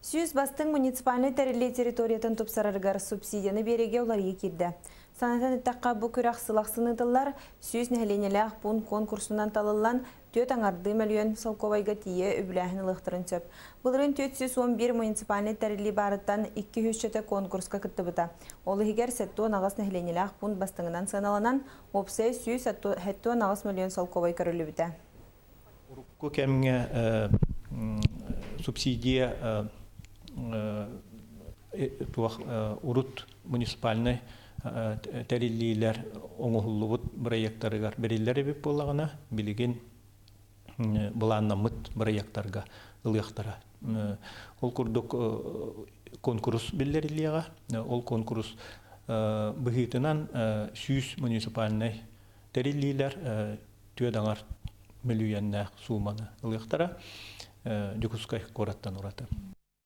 100 бастыҥ муниципальнай тэриллии территориятын тупсарарыгар субсидияны биэриигэ уларыйыы киирдэ. Санатан эттэххэ, бу күрэх сыл ахсын ыытыллар, 100 нэһилиэнньэлээх пуун конкурсунан талыллан, түөрт аҥардыы мөлүйүөн солкуобайга тиийэ үбүлээһин ылыахтарын сөп. Былырыын 411 муниципальнай тэриллии баарыттан 200 конкурска кыттыбыта. Ол иһигэр 78 нэһилиэнньэлээх пуун бастыҥынан сыаналанан, уопсайа 178 мөлүйүөн солкуобай көрүллүбүтэ. Урукку кэмҥэ субсидия туох урут муниципальнай тэриллиилэр оҥоһуллубут бырайыактарыгар бэриллэр эбит буоллаҕына, билигин былааннаммыт бырайыактарга ылыахтара. Ол курдук конкурс биллэриллиэҕэ. Ол конкурс быһыытынан 100 муниципальнай тэриллиилэр түөрт аҥар мөлүйүөннээх сууманы ылыахтара Дьокуускай куораттан ураты.